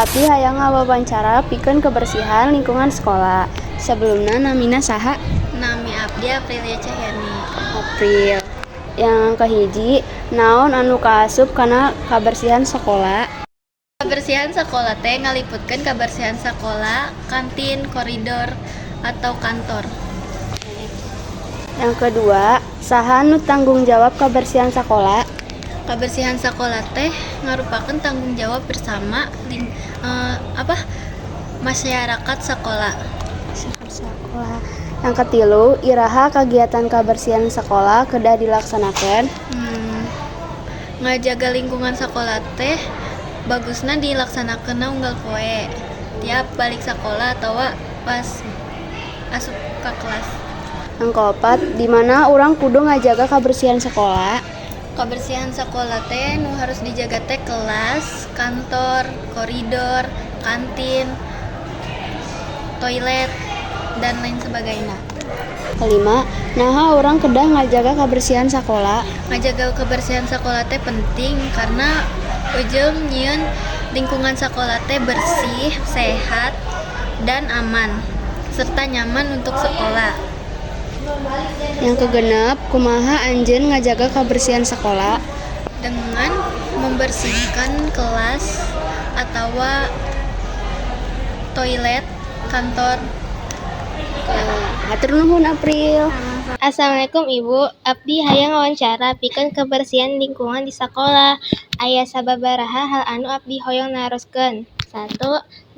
Abdi hayang ngawawancara pikeun kebersihan lingkungan sekolah. Sebelumna, namina saha? Nami abdi Aprilia Cahyani. April. Yang kahiji, naon anu kaasup kana kabersihan sekolah? Kebersihan sekolah teh ngaliputkeun kebersihan sekolah, kantin, koridor, atau kantor. Yang kedua, saha nu tanggung jawab kebersihan sekolah? Kebersihan sekolah teh ngarupakeun tanggung jawab bersama apa, masyarakat sekolah. Sekolah. Yang ketilu, iraha kegiatan kebersihan sekolah kedah dilaksanakan? Ngajaga lingkungan sekolah teh bagusna dilaksanakeun unggal poe, tiap balik sekolah atau pas asup ke kelas. Yang keempat, di mana urang kudu ngajaga kebersihan sekolah? Kebersihan sekolah teh nu harus dijaga teh kelas, kantor, koridor, kantin, toilet, dan lain sebagainya. Kelima, naha urang kedah ngajaga kebersihan sekolah? Ngajaga kebersihan sekolah teh penting karena ujung nyieun lingkungan sekolah teh bersih, sehat, dan aman serta nyaman untuk sekolah. Yang kegenep, kumaha anjeun ngajaga kebersihan sekolah? Dengan membersihkan kelas atau toilet, kantor. Hatur nuhun, April. Assalamualaikum, Ibu, abdi hayang wawancara pikeun kebersihan lingkungan di sakola. Aya sababaraha hal anu abdi hoyong naroskeun. 1.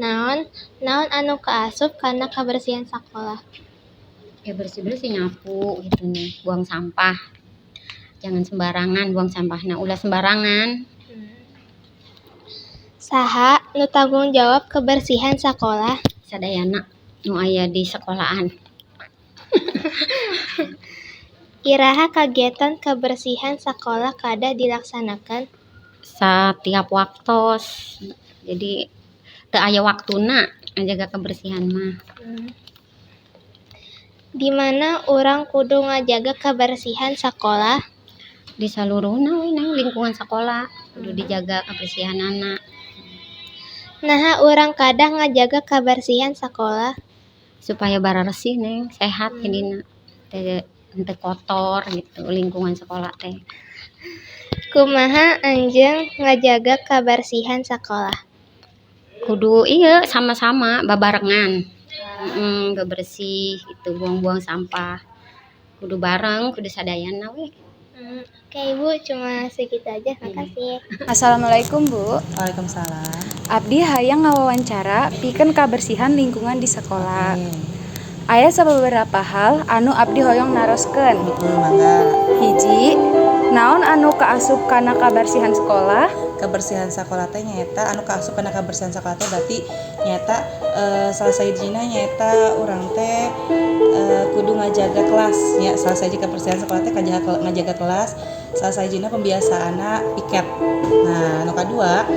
Naon naon anu kaasup kana kabersihan sakola? Ya, bersih-bersih, nyapu gitu nih, buang sampah jangan sembarangan, buang sampahnya ulah sembarangan. Saha nu tanggung jawab kebersihan sakola? Sadayana nu aya di sekolahan. Iraha kagiatan kebersihan sakola kedah dilaksanakeun? Setiap waktos, jadi teu aya waktuna ngajaga kebersihan mah. Di mana urang kudu ngajaga kebersihan sakola? Di saluruhna we na lingkungan sekolah kudu dijaga kebersihanana. Naha urang kedah ngajaga kebersihan sakola? Supaya bararesih, Neng, sehat, jadina teu henteu kotor gitu lingkungan sekolah teh. Kumaha anjeun ngajaga kabersihan sakola? Kudu ieu, sama-sama babarengan, bebersih gitu, buang-buang sampah kudu bareng, kudu sadayana we. Oke, Ibu, cuma segitu aja. Makasih. Assalamualaikum, Bu. Waalaikumsalam. Abdi hayang ngawawancara pikeun kabersihan lingkungan di sekolah. Oke. Aya sababaraha hal anu abdi hoyong naroskeun. Mangga. Hiji, naon anu kaasup kana kabersihan sekolah? Kebersihan sekolah teh nyaeta anu kaasup kana kebersihan sekolah teh berarti nyaeta salah sahijina nyaeta urang teh kudu ngajaga kelas nya. Salah sahiji kebersihan sekolah teh ngajaga kelas, salah sahijina pembiasaanna piket. Nah, anu kadua,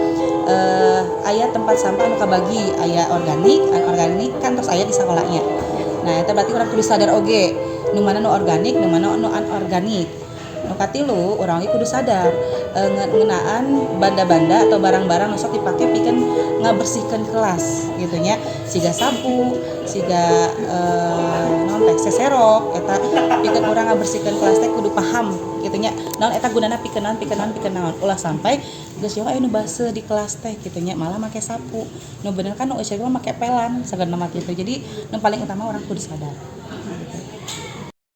aya tempat sampah anu kabagi, aya organik, anorganik, kan terus aya di sekolahnya. Nah, eta berarti urang kudu sadar oge nu mana nu organik, nu mana nu anorganik. Nu katilu, urang oge kudu sadar ngeunaan banda-banda atau barang-barang nu sok dipake pikeun ngabersihkeun kelas gitu nya, siga sapu, siga naon teh, seserok. Eta pikeun urang ngabersihkeun kelas teh kudu paham gitu nya, naon eta gunana, pikeun naon, pikeun naon, pikeun naon. Ulah sampai geus yo aya nu baseuh di kelas teh gitu nya, malah make sapu. Nu bener kan nu euceuk mah make pelan sageuna mah gitu. Jadi nu paling utama urang kudu sadar.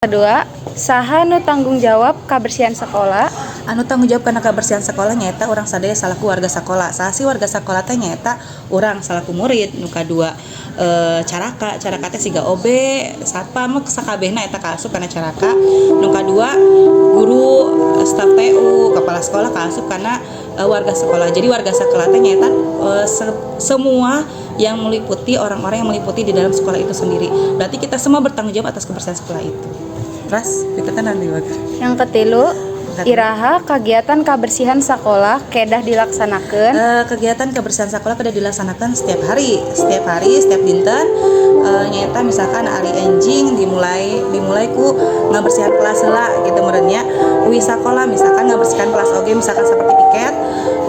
Kedua, saha nu tanggung jawab kabersihan sekolah? Anu tanggung jawab kana kebersihan sekolah nyaeta urang sadaya salaku warga sekolah. Saha sih warga sekolah teh? Nyaeta urang salaku murid. Nu kadua, caraka. Caraka teh siga OB, satpam, sakabehna eta kaasup kana caraka. Nu kadua, guru, staf TU, kepala sekolah kaasup kana warga sekolah. Jadi warga sekolah teh nyaeta semua yang meliputi, orang-orang yang meliputi di dalam sekolah itu sendiri. Berarti kita semua bertanggung jawab atas kebersihan sekolah itu. Terus, kita kan nanti. Yang ketilu, iraha kegiatan kebersihan sekolah kedah dilaksanakan? Kegiatan kebersihan sekolah kedah dilaksanakan setiap hari, setiap hari, setiap dinten. Nyaeta misalkan ari enjing dimulai dimulai ku ngabersihan kelas heula gitu meureun nya. Uih sakola misalkan ngabersihkan kelas oge, misalkan seperti piket.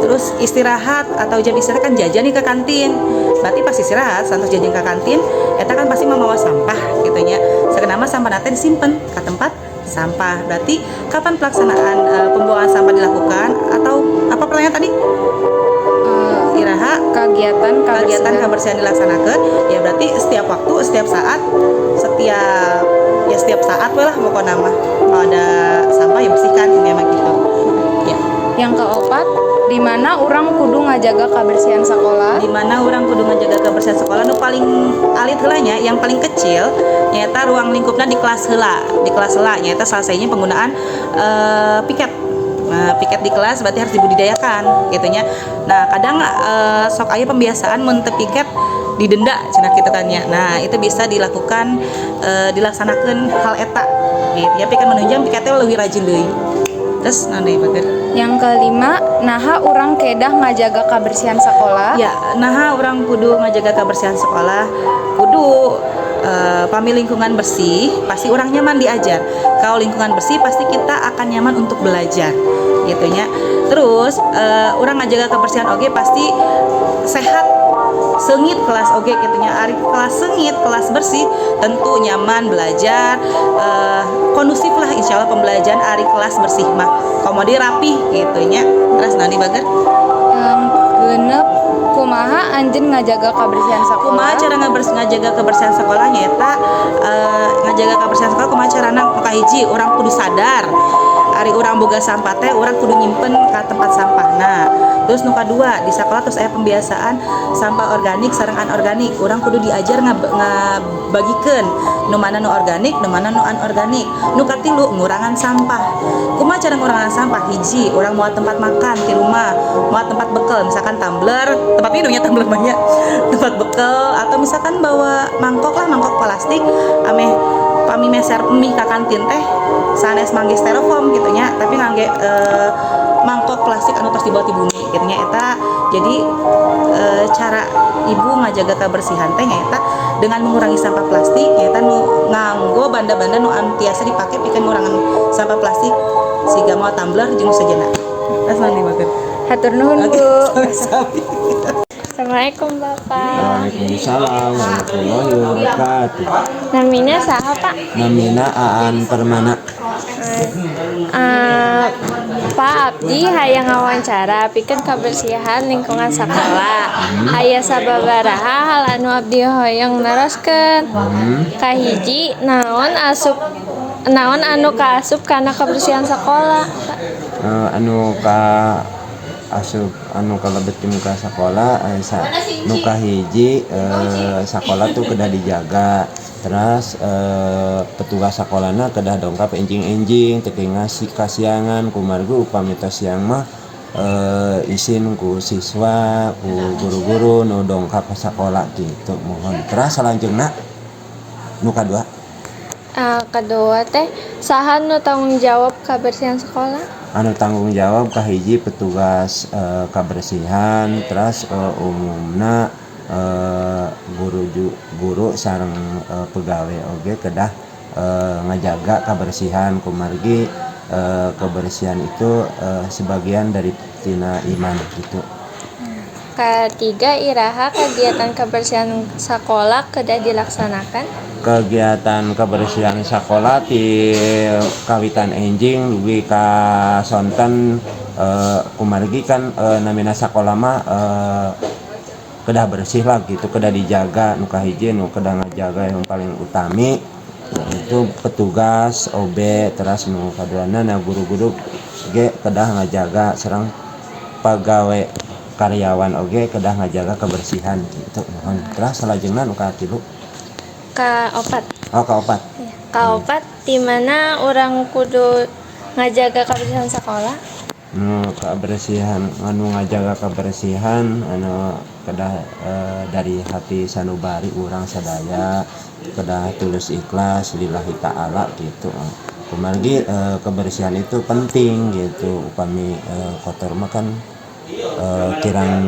Terus Terus istirahat atau jam istirahat kan jajan nih ke kantin. Berarti pas istirahat santos jajan ke kantin, eta kan pasti membawa sampah gitu nya. Sakenama sampah teh disimpen ke tempat sampah. Berarti kapan pelaksanaan pembuangan sampah dilakukan atau apa pertanyaan tadi? Iraha Kegiatan kegiatan kebersihan dilaksanakan ya, berarti setiap waktu, setiap saat, setiap ya setiap saat we lah pokoknya mah. Kalau ada sampah ya bersihkan, ini emang gitu ya. Yang keempat, di mana urang kudu ngajaga kebersihan sekolah? Di mana urang kudu ngajaga kebersihan sekolah, nu paling alit heula nya, yang paling kecil nyaeta ruang lingkupna di kelas heula, di kelas heula nyaeta salah satunya penggunaan piket. Nah, piket di kelas berarti harus dibudidayakan gitu nya. Nah, kadang sok aya pembiasaan mun teu piket didenda cenah kitu kan nya. Nah, itu bisa dilakukan, dilaksanakan hal eta gitu ya, pikeun menunjang piketnya lebih rajin deui. Terus naon deui, Bager? Yang kelima, naha urang kedah ngajaga kebersihan sekolah? Ya, nah, urang kudu ngajaga kebersihan sekolah, kudu pami lingkungan bersih, pasti urang nyaman diajar. Kalau lingkungan bersih, pasti kita akan nyaman untuk belajar, gitu nya. Terus urang ngajaga kebersihan oge pasti sehat, seungit kelas oge gitu nya. Ari kelas seungit, kelas bersih, tentu nyaman belajar, kondusif lah insya Allah pembelajaran ari kelas bersih mah. Komodi rapi gitu nya. Terus naon Bager? Yang genep, kumaha anjeun ngajaga kebersihan sekolah? Kumaha cara ngajaga kebersihan sekolah nyaeta ngajaga kebersihan sekolah kumaha carana? Nu kahiji, urang kudu sadar ari urang boga sampah teh urang kudu nyimpen ka tempat sampahna. Terus nu kadua, di sekolah terus aya pembiasaan sampah organik sareng anorganik. Urang kudu diajar ngabagikeun nu mana nu organik, nu mana nu anorganik. Nu katilu, ngurangan sampah. Kumaha cara ngurangan sampah? Hiji, urang mawa tempat makan di rumah, mawa tempat bekal, misalkan tumbler, tempat minumnya tumbler banyak, tempat bekal atau misalkan bawa mangkok lah, mangkok plastik, ameh pami meser mie ka kantin teh sanes mangge styrofoam gitu nya, tapi ngangge mangkok plastik anu tos dibawa ti bumi gitu nya eta. Jadi cara ibu ngajaga kebersihan teh nyaeta dengan mengurangi sampah plastik, nyaeta nu nganggo banda-banda nu anu tiasa dipake pikeun ngurangan sampah plastik, siga mawa tumbler jeung sejenna. Terus naon deui? Hatur nuhun, Oke, Bu. sami-sami. Assalamualaikum, Bapak. Waalaikumsalam warahmatullahi wabarakatuh. Namina saha, Pak? Namina Aan Permana. Pak, abdi hayang ngawancara pikeun kebersihan lingkungan sekolah. Aya sababaraha hal anu abdi hoyong naroskeun. Kahiji, naon anu kaasup kana kebersihan sekolah? Anu ka asup, anu kalebet ka sekolah, nu kahiji, sekolah tuh kedah dijaga. Terus petugas sekolahna kedah dongkap enjing-enjing teu ngasih kasiangan, kumargi upami tos siang mah isin ku siswa, ku guru-guru nu dongkap ka sekolah gitu, mohon. Terus selanjutnya nu kadua? Kedua teh, saha nu tanggung jawab kebersihan sekolah? Anu tanggung jawab kahiji petugas kebersihan, terus umumna guru guru sareng pegawai oge kedah ngajaga kebersihan, kumargi kebersihan itu sebagian dari tina iman gitu. Ketiga, iraha kegiatan kebersihan sekolah kedah dilaksanakan? Kegiatan kebersihan sekolah di kawitan enjing dugi ka sonten, kumargi kan namina sakola mah kedah bersih lah gitu, kedah dijaga. Nu kahiji nu kedah ngajaga yang paling utami itu petugas OB, terus nu kaduana na guru-guru ge kedah ngajaga, sareng pegawai karyawan oge kedah ngajaga kebersihan gitu, mohon. Terus salajengna nu katilu? Kaopat. Oh, kaopat. Kaopat, di mana urang kudu ngajaga kebersihan sekolah? Nu kebersihan, anu ngajaga kebersihan anu kedah dari hati sanubari urang sadaya, kedah tulus ikhlas lillahi ta'ala gitu, kumargi kebersihan itu penting gitu. Upami kotor mah kan kirang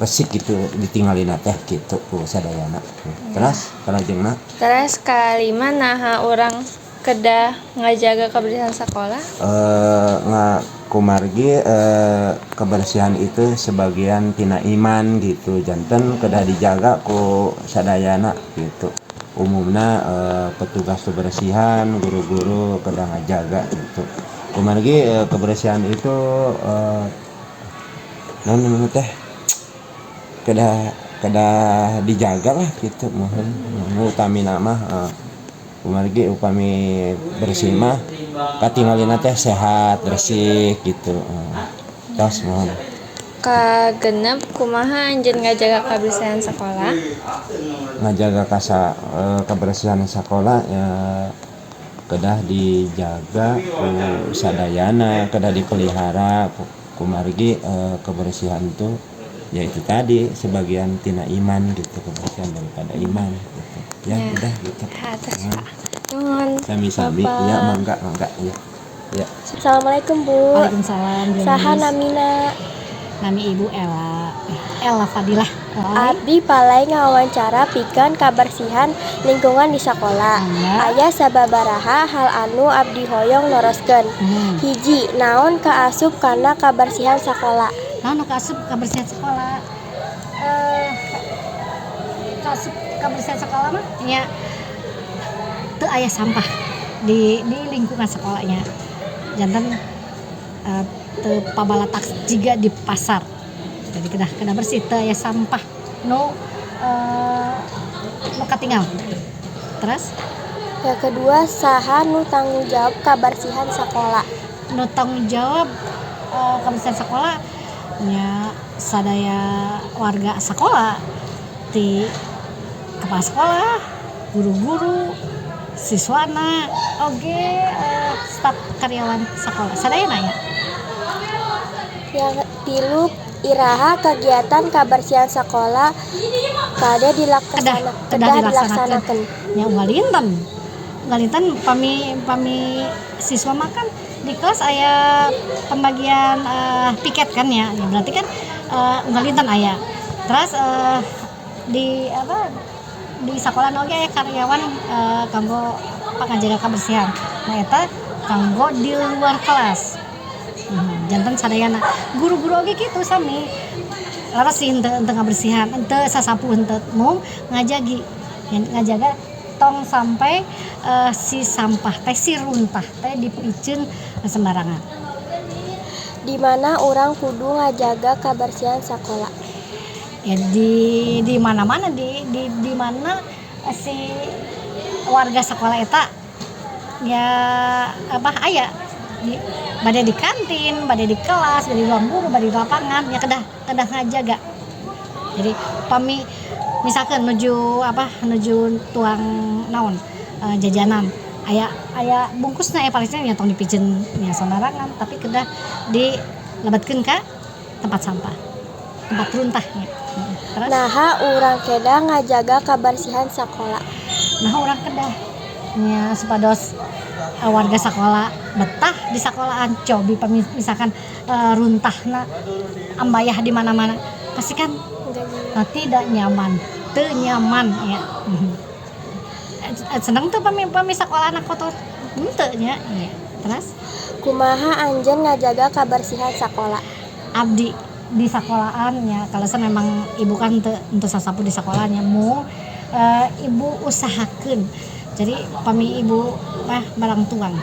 resik gitu ditinggalin teh gitu ku sadayana. Terus kalajengna? Terus kalima, naha urang kedah ngajaga kebersihan sekolah? Kumargi kebersihan itu sebagian tina iman gitu, janten kedah dijaga ku sadayana gitu. Umumna petugas kebersihan, guru-guru kedah ngajaga gitu. Kumargi kebersihan itu naon namanya teh, kedah kedah dijaga lah gitu. Mohon utamina mah kumargi upami bersih mah katingalina teh sehat, bersih gitu. Tos, mohon. Kagenep, kumaha anjeun ngajaga kebersihan sekolah? Ngajaga kebersihan sekolah ya kedah dijaga ku sadayana, kedah dipelihara kumargi kebersihan itu ya itu tadi, sebagian tina iman gitu, kebersihan daripada iman gitu ya. Ya. Udah gitu. Atas. Nah, Nuhun. Sami-sami. Bapak. Ya, mangga mangga ya ya. Assalamualaikum, Bu. Waalaikumsalam. Saha Denis. namina? Nami Ibu Ella. Ella Fadilah. Abdi palay ngawawancara pikeun kabersihan lingkungan di sakola. Aya sababaraha hal anu abdi hoyong naroskeun. Hiji, naon kaasup kana kabersihan sakola? Naon nu kaasup kabersihan sekolah? Kaasup kabersihan sekolah mah nya teu aya sampah di lingkungan sekolahnya. Janten teu pabalatak jiga di pasar. Jadi kedah kedah bersih, teu aya sampah nu katinggal. Terus? Yang kedua, saha nu tanggung jawab kabersihan sakola? Nu tanggung jawab kebersihan sekolah nya sadaya warga sekolah, ti kepala sekolah, guru-guru, siswana, oge staf karyawan sekolah. Sadayana ya. Yang tilu, iraha kegiatan kabersihan sekolah kade dilaksana kedah kedah dilaksanakeun? Dilaksanakeun? Ya, unggal dinten. Unggal dinten pami pami siswa makan di kelas aya pembagian tiket kan ya. Ya berarti kan unggal dinten aya. Terus di apa, di sekolah oge aya karyawan kanggo pangajaga kebersihan. Nah, eta kanggo di luar kelas. Janten sadayana, guru-guru oge kitu sami. Leres sih henteu henteu ngabersihan, henteu sasapu henteu, mung ngajagi, ngajaga tong sampai si sampah teh, si runtah teh dipiceun sembarangan. Di mana urang kudu ngajaga kabersihan sakola? Ya di mana-mana, di mana si warga sekolah eta ya apa aya di bade di kantin, bade di kelas, bade di ruang guru, bade di lapangan, ya kedah kedah ngajaga. Jadi pami misalkan nuju apa, nuju tuang naon, jajanan, aya aya bungkusna ya palingnya ya tong dipiceun nya sembarangan, tapi kedah dilebetkeun ka tempat sampah, tempat runtahnya. Terus? Naha urang kedah ngajaga kabersihan sakola? Nah, urang kedah nya supados warga sekolah betah di sekolahan. Cobi misalkan runtahna ambayah di mana-mana, pasti kan tidak nyaman, teu nyaman ya. Seneng tuh pami pami sekolah anak kotor? Henteu nya ya. Terus? Kumaha anjeun ngajaga kabersihan sakola? Abdi di sekolahan ya, kalau saya memang ibu kan teu sasapu di sekolahnya, mu ibu usahakeun. Jadi pami ibu mah barang tuang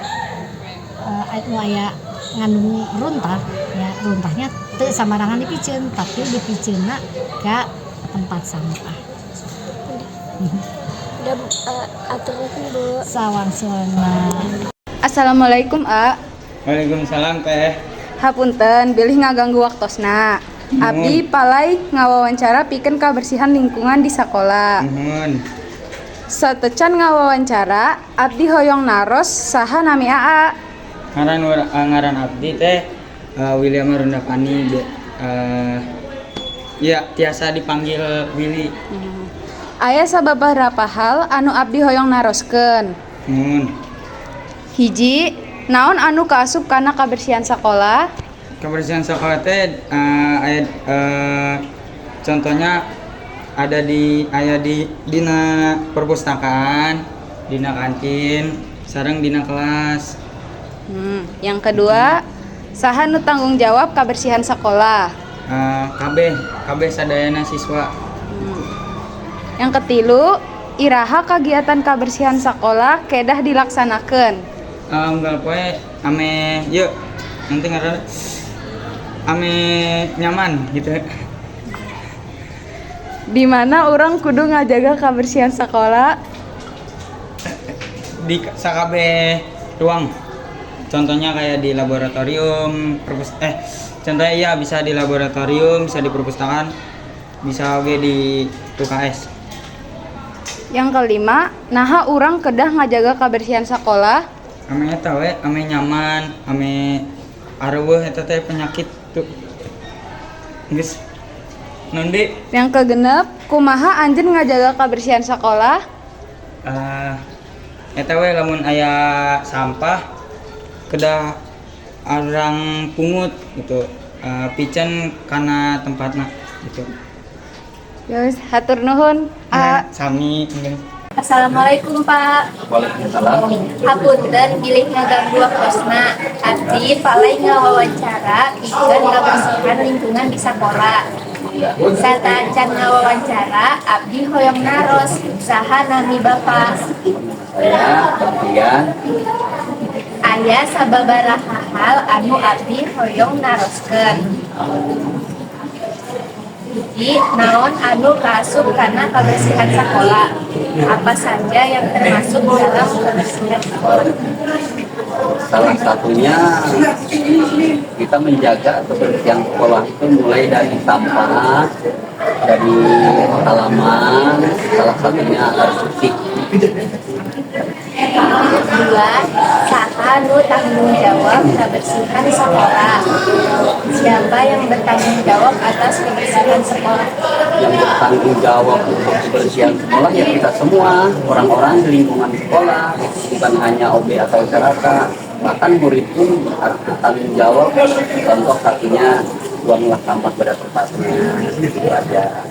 nu aya ngandung runtah ya, runtahnya teu sambarangan dipiceun, tapi dipiceunna ka tempat sampah. Udah, atur nuhun, Bu. Sawang-suangna. Assalamualaikum, A. Waalaikumsalam, Teh. Hapunten bilih ngaganggu waktosna. Abdi palay ngawawancara pikeun kabersihan lingkungan di sakola. Nuhun. Sateuacan ngawawancara, abdi hoyong naros saha nami Aa. Ngaran abdi teh William Arundapani, ya tiasa dipanggil Willy. Aya sababaraha hal anu abdi hoyong naroskeun. Nuhun. Hiji, naon anu kaasup kana kabersihan sakola? Kebersihan sekolah teh aya contohnya ada di aya di dina perpustakaan, dina kantin, Sareng dina kelas. Yang kedua, saha nu tanggung jawab kebersihan sekolah? Kabeh, kabeh sadayana siswa. Yang ketilu, iraha kegiatan kebersihan sekolah kedah dilaksanakan? Unggal poe ameh yuk nanti ngaranna ameh nyaman gitu. Di mana urang kudu ngajaga kebersihan sekolah? Di sakabeh ruang, contohnya kayak di laboratorium perpus, contohnya iya, bisa di laboratorium, bisa di perpustakaan, bisa oke di UKS. Yang kelima, naha urang kedah ngajaga kebersihan sekolah? Ameh eta we, ameh nyaman, ameh areuweuh eta teh penyakit tuh. Geus naon deui? Yang kegenep, kumaha anjeun ngajaga kebersihan sekolah? Eta we, lamun aya sampah kedah urang pungut gitu, piceun kana tempatna gitu. Ya wis, hatur nuhun. Nah, sami. Assalamualaikum, Pak. Waalaikumsalam. Hapunten bilih ngaganggu waktosna. Abdi palay ngawawancara pikeun kabersihan lingkungan di sakola. Sateuacan ngawawancara, abdi hoyong naros, saha nami Bapak? Saya Bertian. Aya sababaraha hal anu abdi hoyong naroskeun. Hiji, naon anu kaasup kana kabersihan sakola? Apa saja yang termasuk dalam kebersihan sekolah? Salah satunya kita menjaga kebersihan sekolah itu mulai dari sampah, dari halaman, salah satunya harus bersih. Dua, saha nu tanggung jawab kebersihan sekolah? Siapa yang bertanggung jawab atas kebersihan sekolah? Yang bertanggung jawab untuk kebersihan sekolah ya kita semua, orang-orang di lingkungan sekolah, bukan hanya OB atau caraka, bahkan murid pun harus bertanggung jawab. Contoh satunya, buanglah sampah pada tempatnya, itu aja.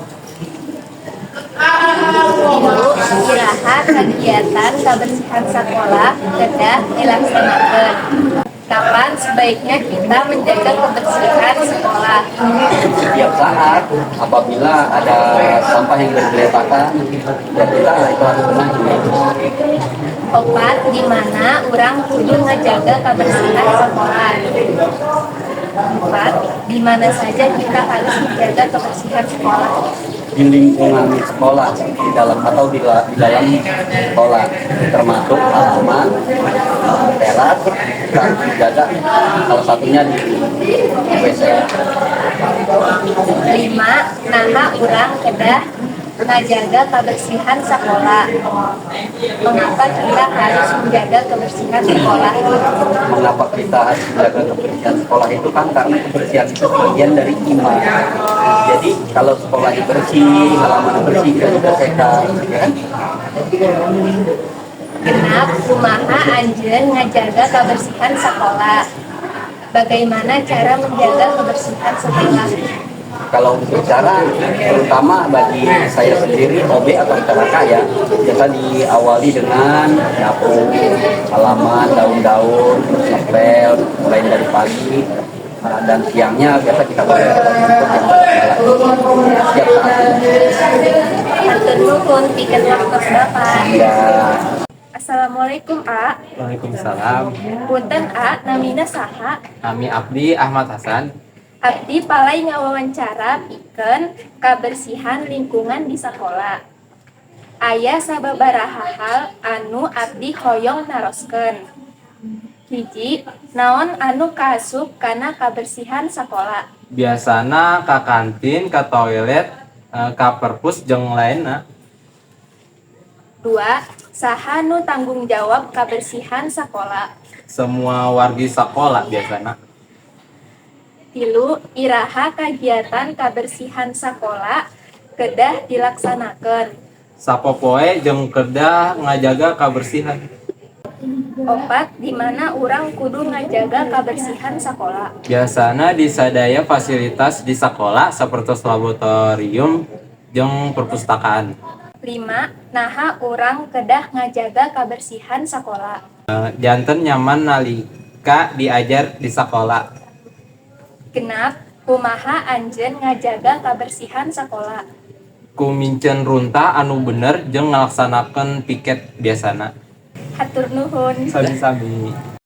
Tilu, iraha kegiatan kebersihan sekolah kedah dilaksanakan? Kapan sebaiknya kita menjaga kebersihan sekolah? Setiap saat apabila ada sampah yang bergeletakan, ya kita itu harus benahi. Opat, di mana urang kudu ngajaga kebersihan sekolah? Empat, di mana saja kita harus menjaga kebersihan sekolah? Di lingkungan sekolah, di dalam atau di dalam sekolah, termasuk halaman, teras, kita harus menjaga, salah satunya di WC. Lima, naha urang kedah ngajaga kebersihan sekolah? Mengapa kita harus menjaga kebersihan sekolah? Mengapa kita harus menjaga kebersihan sekolah itu kan karena kebersihan itu bagian dari iman. Jadi kalau sekolahnya bersih, halaman bersih, kita juga sehat, ya kan? Genap, kumaha anjeun ngajaga kebersihan sekolah? Bagaimana cara menjaga kebersihan sekolah? Kalau untuk cara, terutama bagi saya sendiri, OB atau caraka ya, biasa diawali dengan nyapu halaman, daun-daun, terus ngepel, mulai dari pagi, dan siangnya biasa kita pakai yang setiap saat. Hatur nuhun pikeun waktos Bapak. Ya. Assalamualaikum, A. Waalaikumsalam. Punten A, namina saha? Nami abdi Ahmad Hasan. Abdi palay ngawawancara pikeun kabersihan lingkungan di sakola. Aya sababaraha hal anu abdi hoyong naroskeun. Hiji, naon anu kaasup kana kabersihan sakola? Biasana ka kantin, ka toilet, ka perpus jeung lainna. Dua, saha nu tanggung jawab kabersihan sakola? Semua wargi sakola biasana. Tilu, iraha kagiatan kabersihan sakola kedah dilaksanakeun? Sapopoe jeung kedah ngajaga kabersihan. Opat, di mana urang kudu ngajaga kabersihan sakola? Biasana di sadaya fasilitas di sakola sapertos laboratorium jeung perpustakaan. 5. Naha urang kedah ngajaga kabersihan sakola? Janten nyaman nalika diajar di sakola. 6. Kumaha anjeun ngajaga kabersihan sakola? Ku miceun runtah anu bener jeung ngalaksanakeun piket biasana. Hatur nuhun. Sami-sami.